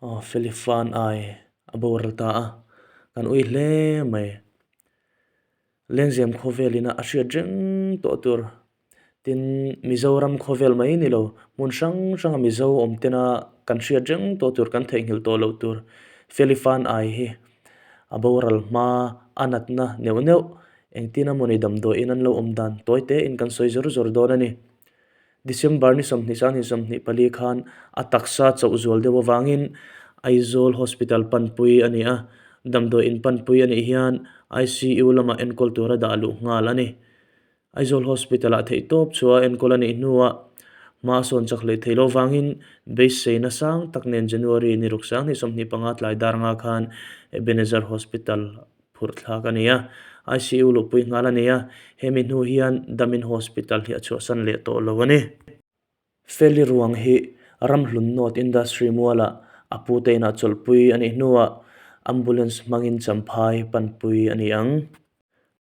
Aw Feli fan ai a boral ta a, kan ui hle mai. Lengzem khawvel ina a hriat reng tawh tur. Tin, Mizoram khawvel mai ni lo, hmun hrang hranga Mizo awm tena kan hriat reng tawh tur, kan theihnghilh tawh loh tur Feli fan ai hi a boral hma a natna neuh neuh engtin a mawni damdawiin an lo awm dan tawi tein kan sawi zawr zawr dawn a ni. December ni 20 sang 24 khan a taksa chauh zual deuh avangin Aizawl Hospital panpui a ni a, damdawi in panpui a nih hian ICU lamah enkawl tura dah luh nghal a ni. Aizawl Hospital-ah theihtawp chhuah a enkawl a nih hnuah hma a sawn chak hlei thei lo vangin beiseina sang tak nen January ni ruk sang 25 tlai dar nga khan Ebenezer Hospital phurh thlak a ni a, ICU luhpui nghal a ni a, hemi hnu hian Damin Hospital hi a chhuahsan leh tawh lo a ni. Feli ruang hi Ramhlun North Industry mualah a pute inah chawlhpui a nih hnuah Ambulance hmangin Champhai panpui a ni ang.